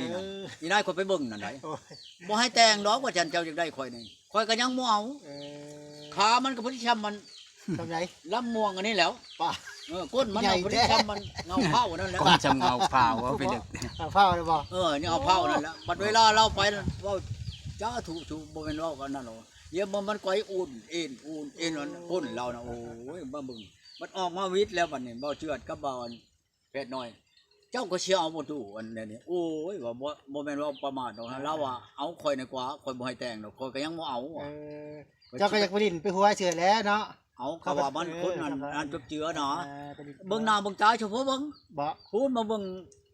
ນີ້ນະ ເອີ ອີນາຍຂ້ອຍໄປເບິ່ງນັ້ນໃດ ໂອ້ຍ ບໍ່ໃຫ້ແຕ່ງດອກ ວ່າຊັ້ນ ເຈົ້າຢາກໄດ້ຂ້ອຍນີ້ ຂ້ອຍກໍຍັງບໍ່ເອົາ ເອີ ຂາມັນກໍພໍດີຊ່ຳມັນ ຊ່ຳໃດ ລຳມ່ວງອັນນີ້ແຫຼ້ວ ປະ ເອີ ກົ້ນມັນ ໃຫຍ່ ພໍດີ ແທ້ ຊ່ຳມັນເຫງົາເພົ້ານັ້ນແຫຼະ ກ້ນຊ່ຳເຫງົາເພົ້າ ເວົ້າໄປເລິກ ເຫງົາເພົ້າແລ້ວບໍ່ ເອີ ນີ້ເຫງົາເພົ້ານັ້ນແຫຼະ ບັດເວລາລາວໄປນັ້ນ ເວົ້າ ສາທຸ ທຸ ບໍ່ແມ່ນເວົ້າກັນນັ້ນດອກ ຢາມມັນ ມັນໄກວອຸ່ນເອນ ອຸ່ນເອນ ກົ້ນລາວນະ ໂອ້ຍ ມາເບິ່ງ ບັດອອກມາວິດແລ້ວບັດນີ້ ເວົ້າເຈື່ອນກັບບ່າວ ແພດນ້ອຍ ເຈົ້າກໍຊິເອົາບໍ່ຕູ້ອັນນີ້ ໂອ້ຍ ວ່າບໍ່ ບໍ່ແມ່ນວ່າປະມາດດອກ ລາວວ່າເອົາຂ້ອຍນະກວ່າ ຂ້ອຍບໍ່ໃຫ້ແຕ່ງດອກ ຂ້ອຍກໍຍັງບໍ່ເອົາ ເອີ ເຈົ້າກໍຢາກໄປຫຼິ້ນໄປຫົວເຊື່ອແຫຼະເນາະ ເອົາ ເຂົາວ່າມັນຄົນນັ້ນ ເອີ ອັນຈົບເຈືອນະ ເອີ ໄປຫຼິ້ນ ເບິ່ງໜ້າເບິ່ງຕາເຈົ້າພໍເບິ່ງ ບໍ່ ພຸ້ນມາເບິ່ງ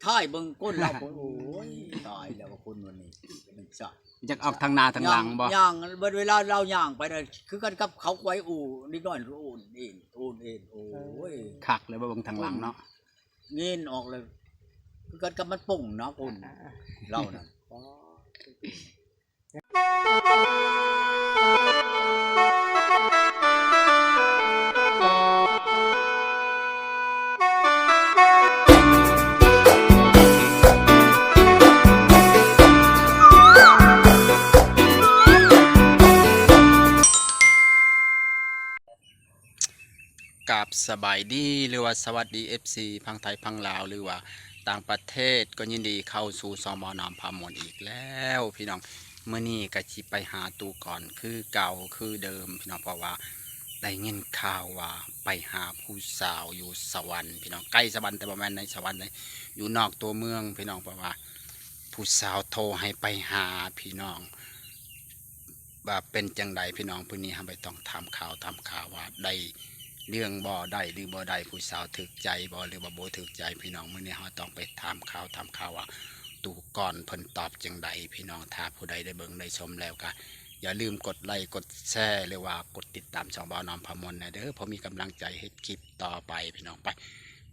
ທ້າຍເບິ່ງກົ້ນລາວພຸ້ນ ໂອ້ຍ ຕາຍແລ້ວວ່າຄົນວັນນີ້ ມັນຊະ ຢາກອອກທາງໜ້າທາງຫຼັງບໍ່ ຍ່າງ ເບິດເວລາລາວຍ່າງໄປນະ ຄືກັນກັບເຂົາໄກວອູ້ ເດັກນ້ອຍອູ້ນເອນ ອູ້ນເອນ ໂອ້ຍ ຄັກເລີຍບໍ່ເບິ່ງທາງຫຼັງເນາະ ເງີນອອກເລີຍ ຄືກັນກັບມັນປົ່ງນະຄົນ ອ່າໆໆ ລາວນັ້ນ ກາບສະບາຍດີ ຫຼືວ່າສະຫວັດດີ ເອັຟຊີ ຝັ່ງໄທຝັ່ງລາວ ຫຼືວ່າຕ່າງປະເທດ ກໍຍິນດີເຂົ້າສູ່ຊ່ອງບ່າວນ້ຳພາມ່ວນອີກແລ້ວພີ່ນ້ອງ. ມື້ນີ້ກໍຊິໄປຫາຕູ້ກ່ອນຄືເກົ່າຄືເດີມພີ່ນ້ອງ ເພາະວ່າໄດ້ຍິນຂ່າວວ່າໄປຫາຜູ້ສາວຢູ່ສະຫວັນພີ່ນ້ອງ, ໃກ້ສະຫວັນແຕ່ບໍ່ແມ່ນໃນສະຫວັນເດ້ ຢູ່ນອກຕົວເມືອງພີ່ນ້ອງ. ເພາະວ່າຜູ້ສາວໂທໃຫ້ໄປຫາພີ່ນ້ອງ ວ່າເປັນຈັ່ງໃດພີ່ນ້ອງ. ມື້ນີ້ເຮົາໄປຕ້ອງຖາມຂ່າວ ຖາມຂ່າວວ່າໄດ້ເລື່ອງບໍ່ ໄດ້ຫຼືບໍ່ໄດ້ ຜູ້ສາວຖືກໃຈບໍ່ ຫຼືວ່າບໍ່ຖືກໃຈພີ່ນ້ອງ. ມື້ນີ້ເຮົາຕ້ອງໄປຖາມຂ່າວ ຖາມຂ່າວວ່າຕູ້ກ່ອນເພິ່ນຕອບຈັ່ງໃດພີ່ນ້ອງ. ຖ້າຜູ້ໃດໄດ້ເບິ່ງໄດ້ຊົມແລ້ວກໍຢ່າລືມກົດໄລ ກົດແຊ ຫຼືວ່າກົດຕິດຕາມຊ່ອງບ່າວນ້ຳພາມ່ວນແດ່ເດີ ເພື່ອມີກຳລັງໃຈເຮັດຄລິບຕໍ່ໄປພີ່ນ້ອງ. ໄປ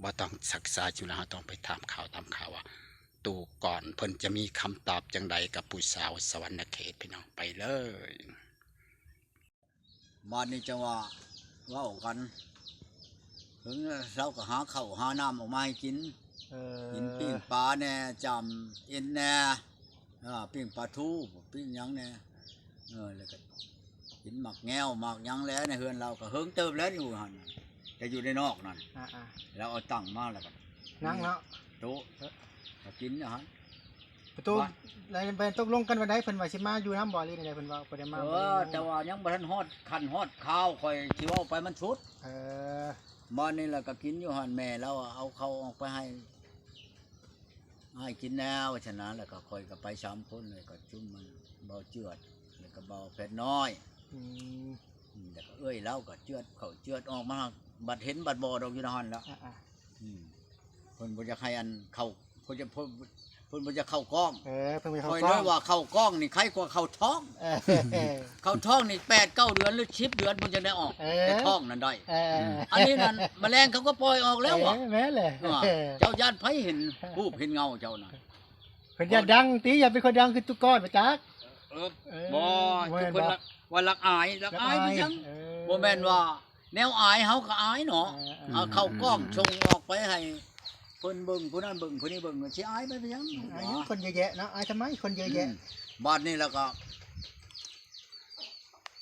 ບໍ່ຕ້ອງຊັກຊ້າຢູ່ແລ້ວ ເຮົາຕ້ອງໄປຖາມຂ່າວ ຖາມຂ່າວວ່າ ຕູ້ກ່ອນເພິ່ນຈະມີຄຳຕອບຈັ່ງໃດກັບຜູ້ສາວສະຫວັນນະເຂດພີ່ນ້ອງ. ໄປເລີຍ. ບາດນີ້ຈັ່ງວ່າເວົ້າກັນ ເຖິງເຊົ້າກໍຫາເຂົ້າຫານ້ຳອອກມາໃຫ້ກິນ ເອີ ກິນປີ້ງປາແດ່ ຈ້ຳເອັນແດ່ ເອີ ປີ້ງປາທູ ປີ້ງຫຍັງແດ່ ເອີ ແລ້ວກໍກິນໝາກແງວໝາກຫຍັງແຫຼະ. ໃນເຮືອນລາວກໍເຫິງເຕີບແລ້ວຢູ່ຫັ້ນ ແຕ່ຢູ່ໃນນອກນັ້ນ ອ່າໆ ລາວເອົາຕັ້ງມາແລ້ວກໍນັ່ງເນາະ ໂຕະ ເອີ ກໍກິນຢູ່ຫັ້ນ. ປະຕູ ວ່າ ແລ້ວໄປຕົກລົງກັນວັນໃດ ເພິ່ນວ່າຊິມາຢູ່ນຳບໍ່ ຫຼືໃດ ເພິ່ນວ່າບໍ່ໄດ້ມາ ເອີ ບໍ່ໄດ້ມາ? ແຕ່ວ່າຍັງບໍ່ທັນຮອດຂັ້ນຮອດຄາວ ຂ້ອຍຊິເວົ້າໄປມັນສຸດ. ເອີ ບາດນີ້ລະກໍກິນຢູ່ຫັ້ນ ແມ່ລາວເອົາເຂົ້າອອກໄປໃຫ້ອ້າຍກິນແດ່ວ່າຊັ້ນນະ. ແລ້ວກໍຂ້ອຍກໍໄປສາມຄົນ ແລ້ວກໍຈຸມມັນ ເບົາເຈືອດ ແລ້ວກໍເບົາແພດນ້ອຍ ອືມ ອືມ ແລ້ວກໍເອື້ອຍລາວກໍເຈືອດເຂົ້າເຈືອດອອກມາ ບັດເຫັນບັດບໍ່ດອກຢູ່ໃນຫັ້ນລະ ອ່າໆ ອືມ ເພິ່ນບໍ່ຢາກໃຫ້ອັນເຂົ້າ ເພິ່ນຈະ ເພິ່ນ ເພິ່ນບໍ່ຢາກເຂົ້າກ້ອງ. ເອີ ເພິ່ນບໍ່ຢາກເຂົ້າກ້ອງ ຂ້ອຍເລີຍວ່າເຂົ້າກ້ອງນີ້ໄຄກວ່າເຂົ້າທ້ອງ. ເອີ ເຂົ້າທ້ອງນີ້ແປດເກົ້າເດືອນ ຫຼືສິບເດືອນເພິ່ນຈັ່ງໄດ້ອອກ. ເອີ ແຕ່ທ້ອງນັ້ນໄດ້. ເອີ ອັນນີ້ນັ້ນ ມະແລງເຂົາກໍປ່ອຍອອກແລ້ວ. ເອີ ວ່າ ແມ່ນແຫຼະ ເອີ ເຈົ້າຢ້ານໃຜເຫັນຮູບເຫັນເງົາເຈົ້ານະ? ເພິ່ນຢ້ານດັງຕິ ຢ້ານເປັນຄົນດັງຄືຕຸກອນ ບໍ່ຈັກ. ເອີ ເອີ ບໍ່ ບໍ່ແມ່ນ ຄືເພິ່ນ ບໍ່ ວ່າລັກອາຍ ລັກອາຍ ລັກອາຍ ຄືຫຍັງ? ເອີ ບໍ່ແມ່ນວ່າ ແນວອາຍເຮົາກໍອາຍເນາະ. ເອີ ເອີ ເອີ ເອົາເຂົ້າກ້ອງ ອືມ ສົ່ງອອກໄປໃຫ້ເພິ່ນເບິ່ງ ຜູ້ນັ້ນເບິ່ງ ຜູ້ນີ້ເບິ່ງ ຊິອາຍໄປເປັນຫຍັງ? ອາຍຢູ່ ຄົນເຍອະແຍະເນາະ ອາຍທຳໄມ ຄົນເຍອະແຍະ. ອືມ ບາດນີ້ແລ້ວກໍ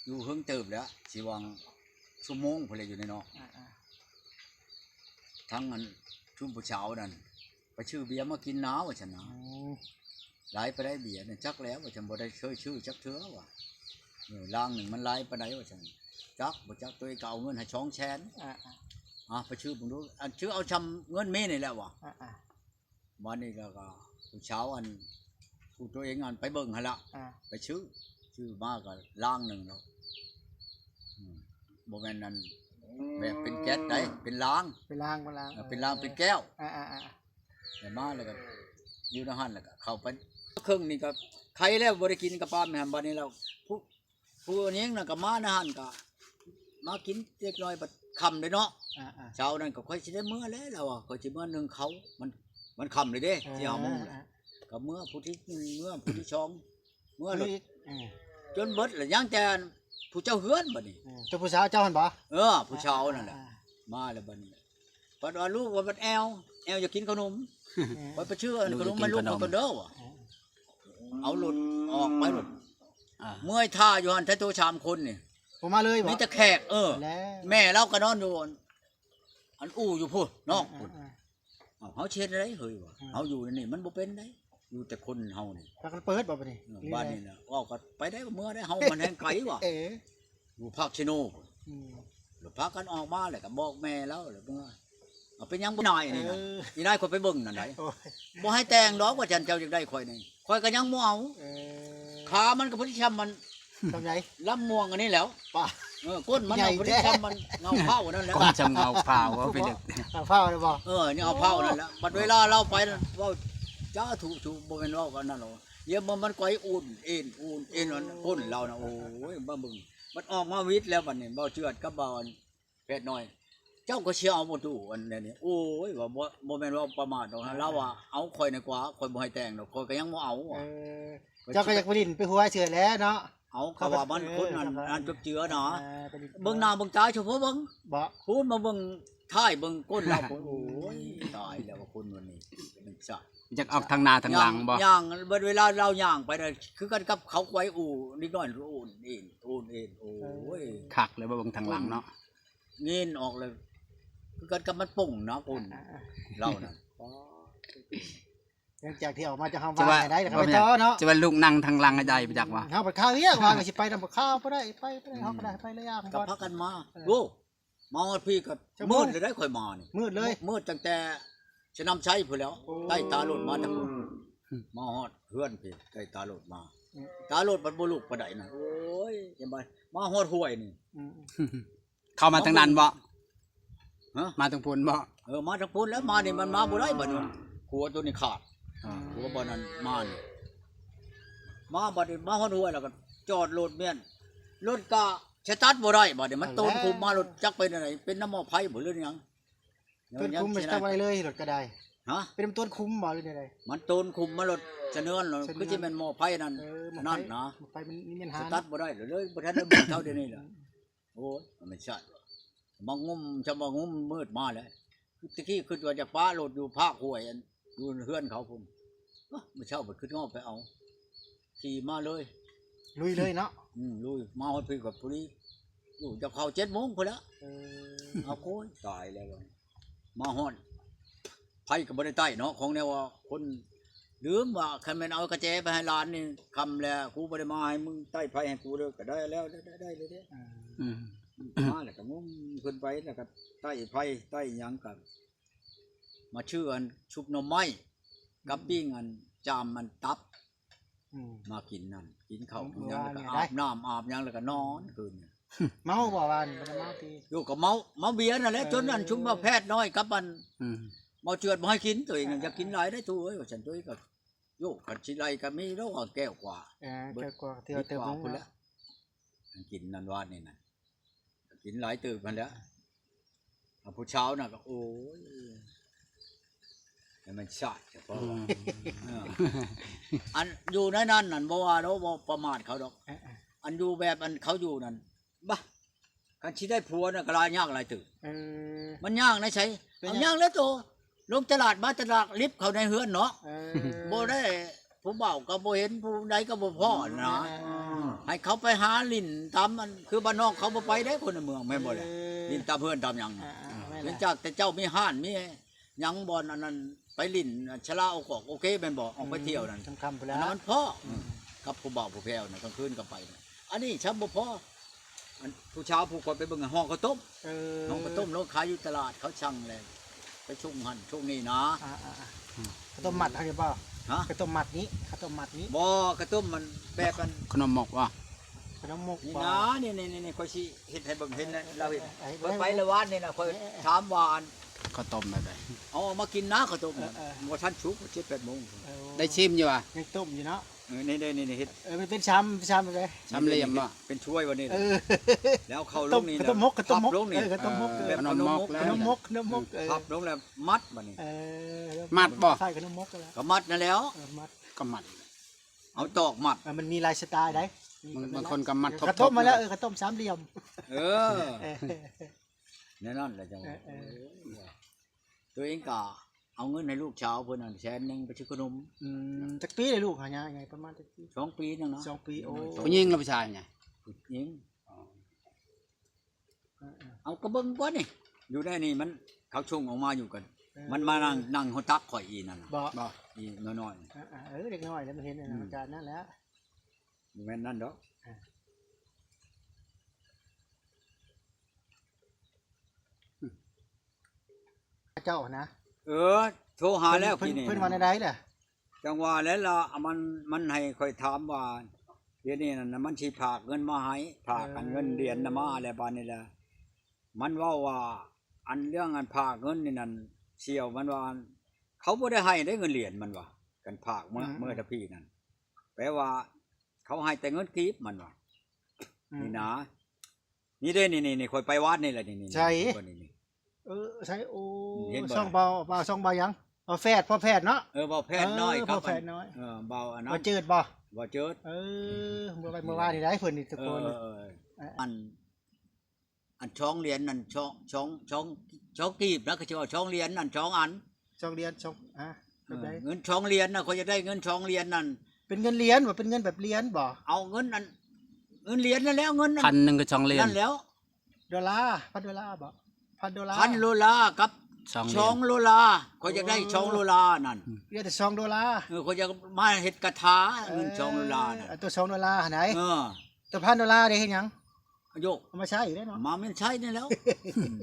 ຢູ່ເຫິງເຕີບແລ້ວ ຊິຫວ່າງຊົ່ວໂມງພຸ້ນແຫຼະ ຢູ່ໃນນອກ. ອ່າໆ ທັງອັນຊຸມຜູ້ສາວນັ້ນ ໄປຊື້ເບຍມາກິນນາວ່າຊັ້ນນະ. ອືມ ຫຼາຍປານໃດເບຍນັ້ນ ຈັກແລ້ວວ່າຊັ້ນ ບໍ່ໄດ້ເຄີຍຊື້ຈັກເທື່ອວ່າ ເອີ ລາງໜຶ່ງມັນຫຼາຍປານໃດວ່າຊັ້ນ ຈັກບໍ່ຈັກ. ໂຕເອງກໍເອົາເງິນໃຫ້ສອງແສນ ອ່າໆ ອ່າ ໄປຊື້ເບິ່ງດູ ອັນ ຊື້ເອົາຊ່ຳເງິນມີນີ້ແຫຼະວ່າ ອ່າໆ ບາດນີ້ແລ້ວກໍຜູ້ສາວອັນ ຜູ້ໂຕເອງອັນໄປເບິ່ງຫັ້ນລະ ອ່າ ໄປຊື້ ຊື້ມາກໍລາງໜຶ່ງແລ້ວ ອືມ ບໍ່ແມ່ນອັນ ແບບເປັນແກັດໃດ ເປັນລາງ ເປັນລາງ ເປັນລາງ ເອີ ເປັນລາງ ເປັນແກ້ວ ອ່າໆໆ ແລ້ວມາແລ້ວກໍຢູ່ໃນຫັ້ນ ແລ້ວກໍເຂົ້າໄປເຄິ່ງນີ້ກໍໄຄແລ້ວ ບໍ່ໄດ້ກິນກັບປານຫັ້ນ. ບາດນີ້ແລ້ວຜູ້ ຜູ້ຍິງນັ້ນກໍມາໃນຫັ້ນ ກໍມາກິນເລັກນ້ອຍ ບັດຄ່ຳເດ້ເນາະ. ອ່າໆ ເຊົ້ານັ້ນກໍຂ້ອຍຊິໄດ້ເມືອແລ້ວ ລາວວ່າ ຂ້ອຍຊິເມືອໜຶ່ງເຂົ້າ ມັນ ມັນຄ່ຳເລີຍເດ້ ເອີ ສີ່ຫ້າໂມງແລ້ວ ອ່າ ກໍເມືອຜູ້ທີໜຶ່ງ ເມືອຜູ້ທີສອງ ເມືອ ເມືອອີກ ເອີ ຈົນເບິດແລ້ວ ຍັງແຕ່ຜູ້ເຈົ້າເຮືອນບັດນີ້. ເອີ ເຈົ້າຜູ້ສາວເຈົ້າຫັ້ນບໍ່? ເອີ ຜູ້ສາວນັ້ນແຫຼະ ອ່າໆ ມາແລ້ວບັດນີ້ ບັດວ່າລູກວ່າບັດແອວ ແອວຢາກກິນເຂົ້າໜົມ ເອີ ຂ້ອຍໄປຊື້ອັນ ລູກຢາກກິນເຂົ້າໜົມ ເຂົ້າໜົມ ມາລູກເຂົາກໍເດີວ່າ ເອີ ເອົາລົດອອກໄປໂລດ ອ່າ ເມື່ອຍທ່າຢູ່ຫັ້ນ ໄທໂຕສາມຄົນນີ້ ບໍ່ມາເລີຍບໍ່? ມີແຕ່ແຂກ ເອີ ແລ້ວ ແມ່ລາວກໍນອນຢູ່ອັນ ອັນອູ່ຢູ່ພຸ້ນ ນອກພຸ້ນ ອ່າໆ ເອົາ ເຮົາຊິເຮັດແນວໃດເຮີ້ຍວ່າ ອ່າ ເຮົາຢູ່ໃນນີ້ມັນບໍ່ເປັນໄດ ຢູ່ແຕ່ຄົນເຮົານີ້ ພາກັນເປີດບໍ່ບັດນີ້? ເອີ ບັດນີ້ນະ ເວົ້າກໍໄປໄດ້ ເມືອໄດ້ ເຮົາມັນແຮ່ງໄກວ່າ ເອີ ຢູ່ພາກເຊໂນພຸ້ນ ອືມ ແລ້ວພາກັນອອກມາ ແລ້ວກໍບອກແມ່ລາວ ແລ້ວເມືອ ເອົາ ເປັນຫຍັງບໍ່ນາຍອັນນີ້ນະ ເອີ ອີນາຍຂ້ອຍໄປເບິ່ງນັ້ນໃດ ໂອ້ຍ ບໍ່ໃຫ້ແຕ່ງດອກວ່າ ຈັນເຈົ້າຢາກໄດ້ຂ້ອຍນີ້ ຂ້ອຍກໍຍັງບໍ່ເອົາ ເອີ ຂາມັນກໍພໍດີຊ່ຳມັນ ສ່ຳໃດ? ລຳມ່ວງອັນນີ້ແຫຼ້ວ ປ້າ ເອີ ກົ້ນມັນ ໃຫຍ່ ພໍດີ ແທ້ ຊ່ຳມັນເຫງົາເພົ້າອັນນັ້ນແຫຼ້ວ ກ້ນຊ່ຳເຫງົາເພົ້າ ເວົ້າໄປເລິກ ເຫງົາເພົ້າແລ້ວບໍ່? ເອີ ນີ້ເຫງົາເພົ້ານັ້ນແຫຼ້ວ ບັດເວລາລາວໄປນັ້ນ ເວົ້າຈາທຸໆ ບໍ່ແມ່ນເວົ້າກັນນັ້ນດອກ ຢາມມັນໄກວາຍອຸ່ນເອນ ອຸ່ນເອນ ມັນກົ້ນລາວນະ ໂອ້ຍ ມາເບິ່ງ ມັນອອກມາວິດແລ້ວບັດນີ້ ເບົາເຈື່ອນກັບເບົາອັນ ແພດນ້ອຍ ເຈົ້າກໍຊິເອົາບໍ່ຕູ້ອັນນີ້ ໂອ້ຍ ວ່າບໍ່ ບໍ່ແມ່ນວ່າປະມາດດອກ ລາວວ່າເອົາຂ້ອຍນະກວ່າ ຂ້ອຍບໍ່ໃຫ້ແຕ່ງດອກ ຂ້ອຍກໍຍັງບໍ່ເອົາ ເອີ ເຈົ້າກໍຢາກໄປຫຼິ້ນໄປຫົວເຊື່ອແຫຼະເນາະ ເອົາ ກໍວ່າມັນ ເອີ ຄົນນັ້ນ ເຈົ້າກໍ ອັນຈົບເຈືອນະ ເອີ ໄປຫຼິ້ນ ເບິ່ງໜ້າເບິ່ງຕາເຈົ້າບໍ່ເບິ່ງ ບໍ່ ພຸ້ນມາເບິ່ງທ້າຍເບິ່ງກົ້ນລາວ ໂອ້ຍ ຕາຍແລ້ວວ່າຄົນວັນນີ້ ມັນຊະ ຢາກອອກທາງໜ້າທາງຫຼັງບໍ່? ຍ່າງ ເວລາລາວຍ່າງໄປນະ ຄືກັນກັບເຂົາໄກວາຍອູ່ ເດັກນ້ອຍອູ່ນເອນ ອູ່ນເອນ ໂອ້ຍ ຄັກເລີຍບໍ່ເບິ່ງທາງຫຼັງເນາະ ເງີນອອກເລີຍ ຄືກັນກັບມັນປົ່ງນະຄົນ ອ່າໆ ລາວນະ ຫຼັງຈາກທີ່ອອກມາຈາກເຮົາວ່າໄດ້ ແລ້ວກໍໄປຕໍ່ເນາະ ຈະວ່າລູກນັ່ງທາງຫຼັງໃຫ້ໄດ້ໄປຈັກວ່າ ເຮົາໄປຄາວຽກວ່າຊິໄປນຳບໍ່ຄາວບໍ່ໄດ້ ໄປບໍ່ໄດ້ ເຮົາກໍໄດ້ໄປຫຼາຍຢ່າງ ກໍພາກັນມາ ເອີ ໂອ້ ມາຮອດພີ້ກໍມືດເລີຍໄດ໋ ຂ້ອຍມານີ້ ມືດເລີຍ ມືດຕັ້ງແຕ່ສະໜາມໄຊພຸ້ນແຫຼ້ວ ໂອ້ ໃຕ້ຕາລົດມາແຕ່ພຸ້ນ ມາຮອດເຮືອນພີ້ ໃຕ້ຕາລົດມາ ອືມ ຕາລົດມັນບໍ່ລຸກປານໃດນະ ໂອ້ຍ ເຫັນບໍ່ ມາຮອດຫ້ວຍນີ້ ອືມ ເຂົ້າມາທາງນັ້ນບໍ່? ຮະ? ມາທາງພຸ້ນບໍ່? ເອີ ມາທາງພຸ້ນແລ້ວ ມານີ້ມັນມາບໍ່ໄດ້ບັດນີ້ ຂົວໂຕນີ້ຂາດ ອ່າ ຂົວບ່ອນນັ້ນມານີ້ ມາບັດນີ້ມາຮອດຫ້ວຍແລ້ວກໍຈອດລົດແມ່ນ ລົດກໍສະຕາດບໍ່ໄດ້ບັດນີ້ ມັນໂຕນຄຸມມາ ລົດຈັກເປັນອັນໃດ ເປັນນ້ຳໝໍ້ໄຟບໍ່ ຫຼືຫຍັງ ໂຕນຄຸມມັນສະຕາດບໍ່ໄດ້ເລີຍ ລົດກໍໄດ້ ຮະ? ເປັນໂຕນຄຸມບໍ່ ຫຼືແນວໃດ? ມັນໂຕນຄຸມມາ ລົດສະເໜືອນ ສະເໜືອນ ຄືຊິແມ່ນໝໍ້ໄຟນັ້ນ ເອີ ໝໍ້ໄຟນັ້ນນະ ໝໍ້ໄຟມັນມີບັນຫາ ສະຕາດບໍ່ໄດ້ເລີຍ ບໍ່ທັນໄດ້ເບິ່ງເທົ່າດຽວນີ້ລະ ໂອ້ຍ ມັນຊາດ ມາງຸ້ມ ຈະມາງຸ້ມມືດມາແລ້ວ ແຕ່ກີ້ຄິດວ່າຈະປະລົດຢູ່ພາກຫ້ວຍ ອັນຢູ່ເຮືອນເຂົາພຸ້ນ ເອີ ມື້ເຊົ້າໄປ ຄິດຮອດໄປເອົາ ຂີ່ມາເລີຍ ລຸຍເລີຍເນາະ ອືມ ລຸຍ ມາຮອດພີ້ກໍພໍດີ ຢູ່ຈະເຂົ້າເຈັດໂມງພຸ້ນແຫຼະ ເອີ ເອົາ ໂອ້ຍ ຕາຍແລ້ວ ມາຮອດ ໄຟກໍບໍ່ໄດ້ໄຕ້ເນາະ ຂອງແນວວ່າຄົນ ລືມວ່າ ຄັນແມ່ນເອົາກະແຈໄປໃຫ້ຫຼານນີ້ ຄ່ຳແລ້ວ ກູບໍ່ໄດ້ມາໃຫ້ມຶງໄຕ້ໄຟໃຫ້ກູເດີ ກໍໄດ້ແລ້ວ ໄດ້ ໄດ້ ໄດ້ເດ້ ອ່າ ອືມ ມາແລ້ວກໍງຸ້ມຂຶ້ນໄປ ແລ້ວກໍໄຕ້ໄຟ ໄຕ້ຫຍັງກໍ ມາຊື້ອັນຊຸບໜໍ່ໄມ້ກັບ ອືມ ປີ້ງອັນຈາມອັນຕັບ ອືມ ມາກິນນັ້ນ ກິນເຂົ້າ ອືມ ກິນຫຍັງ ແລ້ວກໍອາບນ້ຳອາບຫຍັງ ແລ້ວກໍນອນຄືນ ເມົາບໍ່ວານ? ບໍ່ໄດ້ເມົາຕິ ໂຍ ກໍເມົາ ເມົາເບຍນັ້ນແຫຼະ ເອີ ຈົນອັນຊຸມວ່າແພດນ້ອຍກັບອັນ ອືມ ເມົາເຈື່ອນບໍ່ໃຫ້ກິນ ໂຕເອງ ອ່າ ຢາກກິນຫຼາຍໄດ໋ ໂຕເອີຍ ວ່າຊັ້ນ ໂຕເອງກໍ ໂຍ ຄັນຊິໄລ່ກໍມີດອກ ແກ້ວກວ່າ ເອີ ເບິດ ແກ້ວກວ່າ ເທື່ອເຕີມ ພຸ້ນແຫຼະ ກິນນັ້ນວານນີ້ນະ ກິນຫຼາຍເຕີບຫັ້ນແຫຼະ ຜູ້ສາວນະກໍ ໂອ້ຍ ໃຫ້ມັນຊາດສະເພາະ ອືມ ວ່າ ເອີ ອັນຢູ່ໃນນັ້ນນັ້ນ ບໍ່ວ່າດອກ ບໍ່ປະມາດເຂົາດອກ ເອີໆ ອັນຢູ່ແບບອັນເຂົາຢູ່ນັ້ນ ບະ ຄັນຊິໄດ້ຜົວນະກໍລາຍຍາກຫຼາຍເຕີບ ເອີ ມັນຍາກໃນໃສ ເປັນຫຍັງ? ເອົາ ຍາກແລ້ວໂຕ ລົງຕະຫຼາດມາ ຕະຫຼາດລິບເຂົ້າໃນເຮືອນເນາະ ເອີ ບໍ່ໄດ້ ຜູ້ບ່າວກໍບໍ່ເຫັນ ຜູ້ໃດກໍບໍ່ພໍ້ນະ ເອີໆໆ ໃຫ້ເຂົາໄປຫາຫຼິ້ນຕາມອັນ ຄືບ້ານນອກເຂົາບໍ່ໄປເດ້ ຄົນໃນເມືອງ ແມ່ນບໍ່ແຫຼະ ເອີ ຫຼິ້ນຕາມເຮືອນຕາມຫຍັງ ອ່າໆ ແມ່ນແຫຼະ ເນື່ອງຈາກແຕ່ເຈົ້າມີຮ້ານມີຫຍັງ ບ່ອນອັນນັ້ນ ໄປຫຼິ້ນອັນຊະລາໂອກອກໂອເຄແມ່ນບໍ່? ອອກໄປທ່ຽວນັ້ນ ອືມ ຄ່ຳໆ ພຸ້ນແຫຼະ ອັນນັ້ນມັນພໍ້ ອືມ ກັບຜູ້ບ່າວຜູ້ແພ້ວນະ ກາງຄືນກໍໄປນະ ອັນນີ້ຊ້ຳບໍ່ພໍ ອັນຜູ້ສາວຜູ້ຂ້ອຍໄປເບິ່ງ ຮ້ອງເຂົ້າຕົ້ມ ເອີ ຮ້ອງເຂົ້າຕົ້ມ ລົງຂາຍຢູ່ຕະຫຼາດ ເຂົາສັ່ງແລ້ວ ໄປສົ່ງຫັ້ນສົ່ງນີ້ນະ ອ່າໆໆ ອືມ ເຂົ້າຕົ້ມມັດເຮົານີ້ບໍ່? ຮະ? ເຂົ້າຕົ້ມມັດນີ້ ເຂົ້າຕົ້ມມັດນີ້ ບໍ່ ເຂົ້າຕົ້ມມັນແບບອັນ ຂະໜົມມົກບໍ່? ຂະໜົມມົກ ນີ້ນະ ນີ້ໆໆ ຂ້ອຍຊິເຮັດໃຫ້ເບິ່ງ ເຫັນແລ້ວ ເອີໆໆ ລາວເຫັນ ເອີໆໆ ຂ້ອຍໄປລະວານນີ້ນະ ຂ້ອຍ ເອີໆໆ ຖາມວ່າອັນ ເຂົ້າຕົ້ມແບບໃດ? ເອົາອອກມາກິນນະ ເຂົ້າຕົ້ມ ເອີໆໆ ບໍ່ທັນສຸກ ເຈັດແປດໂມງ ເອີ ໄດ້ຊິມຢູ່ຫວາ? ຍັງຕົ້ມຢູ່ເນາະ ເອີ ນີ້ໆໆ ເຮັດ ເອີ ມັນເປັນຊາມ ຊາມແບບໃດ? ຊາມຫຼ່ຽມບໍ່? ເປັນຖ້ວຍວ່ານີ້ ເອີ ແລ້ວເຂົ້າລົງນີ້ ເຂົ້າຕົ້ມມົກ ເຂົ້າຕົ້ມມົກ ເອີ ເຂົ້າຕົ້ມມົກ ເອີ ເອີ ຂະໜົມມົກ ຂະໜົມມົກ ຂະໜົມມົກ ເອີ ພັບລົງແລ້ວມັດບາດນີ້ ເອີ ມັດບໍ່? ຄ້າຍຂະໜົມມົກແລ້ວ ກໍມັດນັ້ນແຫຼ້ວ ເອີ ມັດ ກໍມັດ ເອົາຕອກມັດ ເອີ ມັນມີຫຼາຍສະໄຕລ໌ໃດ໋ ບາງ ບາງຄົນກໍມັດທົບໆ ເອີ ເຂົ້າຕົ້ມມາແລ້ວ ເອີ ເຂົ້າຕົ້ມສາມຫຼ່ຽມ ເອີ ເອີ ແນວນັ້ນແຫຼະຈັ່ງ ເອີໆ ໂຕເອງກໍ ເອົາເງິນໃຫ້ລູກສາວເພິ່ນນັ້ນແສນໜຶ່ງໄປຊື້ຂະໜົມ. ອືມ ຈັກປີແລ້ວລູກຫາຍາຍ ປະມານຈັກປີ? ສອງປີໜຶ່ງເນາະ. ສອງປີ. ໂອ້ ຜູ້ຍິງຫຼືຜູ້ຊາຍນີ້? ຜູ້ຍິງ. ອໍ ຜູ້ຍິງ. ເອີໆ ເອົາ ກໍເບິ່ງກ່ອນນີ້ ຢູ່ໃນນີ້ມັນ ເຂົາສົ່ງອອກມາຢູ່ກັນ. ເອີ ມັນມານັ່ງ ນັ່ງຫົວຕັກຂ້ອຍອີ່ນັ້ນນະ. ບໍ່ ບໍ່ ອີ່ນ້ອຍໆ. ເອີໆ ເອີ ເດັກນ້ອຍແລ້ວມັນເຫັນອັນນັ້ນ ອືມ ອາກາດນັ້ນແຫຼະ. ບໍ່ແມ່ນນັ້ນດອກ. ເອີ ເຈົ້ານະ. ເອີ ໂທຫາແລ້ວ ເພິ່ນ ເພິ່ນວ່າແນວໃດລະ? ຈັ່ງວ່າແຫຼະລະ ມັນ ມັນໃຫ້ຂ້ອຍຖາມວ່າ ດຽວນີ້ນັ້ນນະ ມັນຊິຝາກເງິນມາໃຫ້ ຝາກກັນ ເອີ ເງິນຫຼຽນນະມາແລ້ວ ບາດນີ້ລະ ມັນເວົ້າວ່າ ອັນເລື່ອງອັນຝາກເງິນນີ້ນັ້ນ ສ່ຽວມັນວ່າ ເຂົາບໍ່ໄດ້ໃຫ້ເດ້ເງິນຫຼຽນ ມັນວ່າ ຄັນຝາກເມືອ ເອີ ເມືອແຕ່ພີ້ນັ້ນ ແປວ່າ ເຂົາໃຫ້ແຕ່ເງິນກີບ ມັນວ່າ. ອືມ ນີ້ນະ ນີ້ເດ້ ນີ້ໆ ຂ້ອຍໄປວັດນີ້ແຫຼະ ນີ້ໆ ໃສ? ນີ້ ເອີ ໃສ? ໂອ້ ເຫັນບໍ່ ຊ່ອງເບົາ ເບົາ ຊ່ອງເບົາຫຍັງ? ເບົາແຝດ ພໍ່ແຝດເນາະ. ເອີ ເບົາແຝດນ້ອຍ ເອີ ກັບ ພໍ່ແຝດນ້ອຍ ເອີ ເບົາອັນນັ້ນ ເບົາເຈີດບໍ່? ເບົາເຈີດ. ເອີ ເມື່ອວານ ເມື່ອວານນີ້ໄດ້ເພິ່ນນີ້ ຕະໂກນ. ເອີ ເອີ ເອີ ອັນ ອັນສອງຫຼຽນນັ້ນ ສອງ ສອງ ສອງ ສອງກີບນະ ເຂົາຊິເວົ້າສອງຫຼຽນນັ້ນ ສອງອັນ ສອງຫຼຽນ ສອງ ຮະ ແບບໃດ? ເອີ ເງິນສອງຫຼຽນນະ ຂ້ອຍຢາກໄດ້ເງິນສອງຫຼຽນນັ້ນ. ເປັນເງິນຫຼຽນບໍ່? ເປັນເງິນແບບຫຼຽນບໍ່? ເອົາເງິນອັນ ເງິນຫຼຽນນັ້ນແຫຼະ ເງິນ ພັນໜຶ່ງກັບສອງຫຼຽນ ນັ້ນແຫຼະ. ໂດລາ ພັນໂດລາບໍ່? ພັນໂດລາ ພັນໂດລາກັບສອງຫຼຽນ ສອງໂດລາ ຂ້ອຍຢາກໄດ້ສອງໂດລານັ້ນ. ອືມ ຢາກໄດ້ສອງໂດລາ. ເອີ ຂ້ອຍຢາກມາເຮັດກະຖາ ເອີ ເງິນສອງໂດລານັ້ນ. ເອົາຕົວສອງໂດລາຫັ້ນໃດ? ເອີ ຕົວພັນໂດລາເດ້ເຮັດຫຍັງ? ໂຍກ ເອົາມາໃຊ້ໄດ້ເນາະ ມາແມ່ນໃຊ້ນີ້ແລ້ວ. ອືມ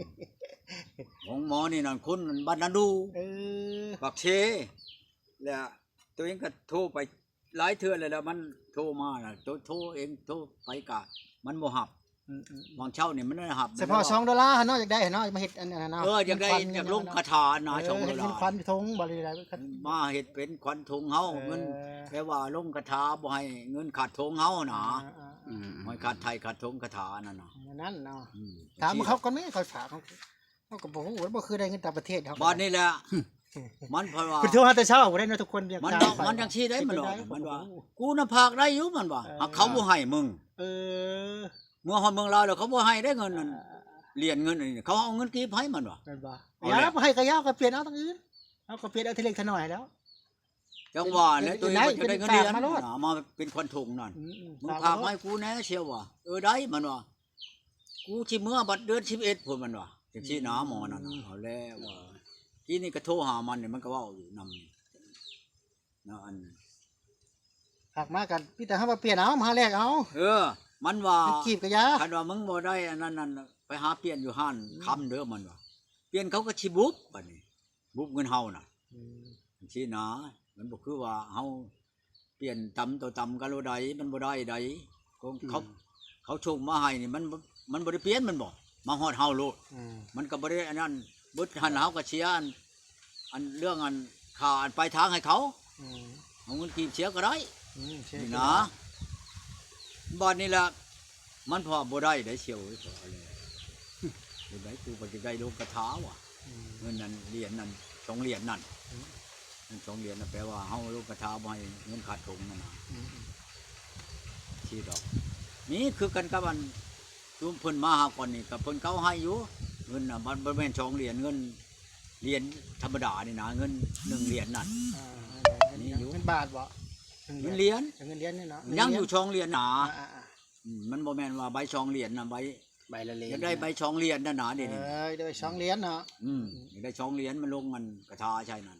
ຂອງໝໍນີ້ນັ້ນ ຄົນບ້ານນາດູ ເອີ ປາກເຊ ແລ້ວຕົວເອງກໍໂທໄປຫຼາຍເທື່ອແລ້ວ ແລ້ວມັນໂທມານະ ໂທ ໂທເອງ ໂທໄປກະມັນບໍ່ຮັບ. ອືມໆໆ ຫວ່າງເຊົ້ານີ້ມັນໄດ້ຮັບ ສະເພາະສອງໂດລາຫັ້ນເນາະ ຢາກໄດ້ຫັ້ນເນາະ ມາເຮັດອັນ ອັນນັ້ນເນາະ. ເອີ ຢາກໄດ້ ຢາກລົງຄາຖານະ ເອີ ສອງໂດລາ ເຮັດເປັນຂວັນຖົງບໍ່ ຫຼືໃດ ມາເຮັດເປັນຂວັນຖົງເຮົາ ເອີ ເງິນ ແປວ່າລົງຄາຖາບໍ່ໃຫ້ເງິນຂາດຖົງເຮົານະ. ອືມໆໆ ບໍ່ໃຫ້ຂາດໄຖ່ຂາດຖົງຄາຖານັ້ນນະ ອັນນັ້ນເນາະ. ອືມ ຖາມເຂົາກ່ອນແມ້ ເຂົາຖາມ ເຮົາກໍບໍ່ຮູ້ ບໍ່ຄືໄດ້ເງິນຕ່າງປະເທດເຮົາ. ບາດນີ້ແຫຼະ ມັນເພາະວ່າ ເພິ່ນໂທຫາແຕ່ເຊົ້າໄດ້ເນາະ ທຸກຄົນຢາກ ມັນ ຖາມໄປ ມັນຈັ່ງຊີ້ໄດ໋ ມັນວ່າ ມັນວ່າ ເປັນຈັ່ງໃດ ກູນະຝາກໄດ້ຢູ່ ມັນວ່າ ເອີ ຫາກເຂົາບໍ່ໃຫ້ມຶງ. ເອີ ເມື່ອຮອດເມືອງລາວແລ້ວ ເຂົາບໍ່ໃຫ້ໄດ້ເງິນນັ້ນ ເອີ ຫຼຽນເງິນອັນນີ້ ເຂົາເອົາເງິນກີບໃຫ້ ມັນວ່າ. ແມ່ນບໍ່? ເອົາແລ້ວ ບໍ່ໃຫ້ກໍຢ່າ ກໍປ່ຽນເອົາທາງອື່ນ ເຮົາກໍປ່ຽນເອົາທີເລັກທີນ້ອຍແລ້ວ. ຈັ່ງວ່າແຫຼະ ເປັນ ຕົວເອງກໍຈະໄດ້ເງິນຫຼຽນ ເປັນຝາກມາໂລດ ນະ ເອົາມາເປັນຂວັນຖົງນັ້ນ. ອືມໆ ມຶງຝາກມາໂລດ ໃຫ້ກູແດ່ ສ່ຽວວ່າ ເອີ ໄດ້ ມັນວ່າ ກູຊິເມືອບັດເດືອນສິບເອັດພຸ້ນ ມັນວ່າ ຈັ່ງຊີ້ນະ ອືມ ໝໍນັ້ນນະ. ເອົາແລ້ວວ່າ ກີ້ນີ້ກໍໂທຫາມັນນີ້ ມັນກໍເວົ້າຢູ່ນຳນີ້ນະ ອັນ ຝາກມາກໍມີແຕ່ເຮົາມາປ່ຽນເອົາ ມາຫາແລກເອົາ. ເອີ ມັນວ່າ ເງິນກີບກໍຢ່າ ຄັນວ່າມຶງບໍ່ໄດ້ອັນນັ້ນນັ້ນ ໄປຫາປ່ຽນຢູ່ຮ້ານ ອືມ ຄຳເດີ ມັນວ່າ ປ່ຽນເຂົາກໍຊິບຸບ ບາດນີ້ ບຸບເງິນເຮົານະ. ອືມ ຈັ່ງຊີ້ນະ ມັນບໍ່ຄືວ່າເຮົາປ່ຽນຕຳຕໍ່ຕຳກັນໂລດໃດ ມັນບໍ່ໄດ້ໃດ. ຂອງເຂົາ ອືມ ເຂົາສົ່ງມາໃຫ້ນີ້ ມັນ ມັນບໍ່ໄດ້ປ່ຽນ ມັນບໍ່ ມາຮອດເຮົາໂລດ. ອືມ ມັນກໍບໍ່ໄດ້ອັນນັ້ນເບິດຫັ້ນ ເຮົາກໍເສຍອັນ ອັນເລື່ອງອັນຄ່າອັນປາຍທາງໃຫ້ເຂົາ. ອືມ ເອົາເງິນກີບເສຍກໍໄດ້. ອືມ ເສຍ ນີ້ນະ ບາດນີ້ລະ ມັນພໍບໍ່ໄດ້ໄດ໋ ສ່ຽວເອີຍ ຂໍເອົາແລ້ວ ເຮັດໃດ ກູກໍຈະໄດ້ລົງຄາຖາວ່າ ອືມ ເງິນນັ້ນຫຼຽນນັ້ນ ສອງຫຼຽນນັ້ນ. ອືມ ເງິນສອງຫຼຽນນະ ແປວ່າເຮົາລົງຄາຖາບໍ່ໃຫ້ເງິນຂາດຖົງຫັ້ນນະ. ອືມ ຊີ້ດອກ ນີ້ຄືກັນກັບອັນ ຊຸມເພິ່ນມາຫາກ່ອນນີ້ ກໍເພິ່ນກໍເອົາໃຫ້ຢູ່ ເງິນນະ ມັນບໍ່ແມ່ນສອງຫຼຽນ ເງິນຫຼຽນທຳມະດານີ້ນະ ເງິນໜຶ່ງຫຼຽນນັ້ນ. ອ່າ ມີຢູ່ ເງິນບາດບໍ່? ເງິນຫຼຽນ ເງິນຫຼຽນນີ້ເນາະ ຍັງຢູ່ສອງຫຼຽນນະ. ອ່າໆໆ ອືມ ມັນບໍ່ແມ່ນວ່າໃບສອງຫຼຽນນະ ໃບ ໃບລະຫຼຽນ ຢາກໄດ້ໃບສອງຫຼຽນນະນະ ດຽວນີ້. ເອີ ຢາກໄດ້ສອງຫຼຽນເນາະ. ອືມ ຢາກໄດ້ສອງຫຼຽນ ມາລົງອັນຄາຖາໃສ່ນັ້ນ.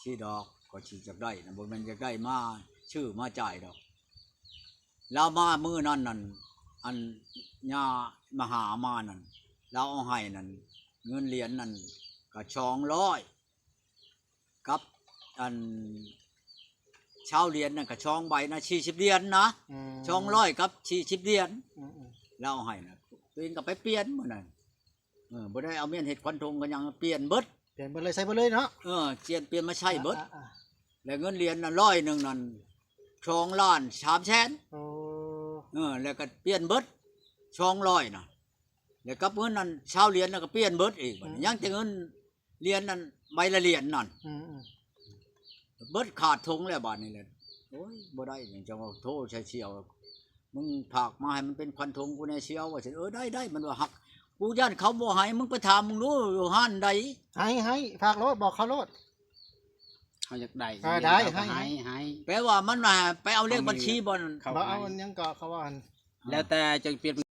ຊີ້ດອກ ກໍຊິຢາກໄດ້ນະ ບໍ່ແມ່ນຢາກໄດ້ມາຊື້ມາຈ່າຍດອກ. ລາວມາມື້ນັ້ນນັ້ນ ອັນຍ່າມະຫາມານັ້ນ ລາວເອົາໃຫ້ນັ້ນ ເງິນຫຼຽນນັ້ນກໍສອງຮ້ອຍ ກັບອັນຊາວຫຼຽນນັ້ນກໍສອງໃບນະ ສີ່ສິບຫຼຽນນະ. ອືມ ສອງຮ້ອຍກັບສີ່ສິບຫຼຽນ. ອືມໆ ລາວເອົາໃຫ້ນະ ຕົວເອງກໍໄປປ່ຽນມື້ນັ້ນ. ເອີ ບໍ່ໄດ້ເອົາມ້ຽນເຮັດຂວັນຖົງກັນຫຍັງ ປ່ຽນເບິດ ປ່ຽນເບິດເລີຍ ໃຊ້ເບິດເລີຍເນາະ. ເອີ ປ່ຽນ ປ່ຽນມາໃຊ້ເບິດ. ອ່າໆໆ ແລ້ວເງິນຫຼຽນນະ ຮ້ອຍໜຶ່ງນັ້ນ ສອງລ້ານສາມແສນ. ໂອ້ ເອີ ແລ້ວກໍປ່ຽນເບິດ ສອງຮ້ອຍນະ ແລ້ວກັບເງິນນັ້ນຊາວຫຼຽນນະ ກໍປ່ຽນເບິດອີກ. ບາດນີ້ ອືມ ຍັງແຕ່ເງິນຫຼຽນນັ້ນ ໃບລະຫຼຽນນັ້ນ. ອືມໆ ເບິດຂາດຖົງແລ້ວບາດນີ້ແຫຼະ. ໂອ້ຍ ບໍ່ໄດ້ຫຍັງ ຈັ່ງວ່າໂທໃສ່ສ່ຽວ ມຶງຝາກມາໃຫ້ມັນເປັນຂວັນຖົງກູແດ່ສ່ຽວ ວ່າຊັ້ນ. ເອີ ໄດ້ໆ ມັນວ່າ ຫາກ ກູຢ້ານເຂົາບໍ່ໃຫ້ ມຶງໄປຖາມເບິ່ງດູ ຢູ່ຮ້ານໃດ. ໃຫ້ ໃຫ້ ຝາກໂລດ ບອກເຂົາໂລດ. ເຮົາຢາກໄດ້ ເອີ ໄດ້ ໃຫ້ ໃຫ້ ໃຫ້ ໃຫ້ ແປວ່າມັນວ່າໄປເອົາເລກບັນຊີບ່ອນ ເຂົາ ບໍ່ເອົາ ໃຫ້ ອັນຫຍັງກໍເຂົາວ່າ ແລ້ວແຕ່ເຈົ້າຈະປ່ຽນ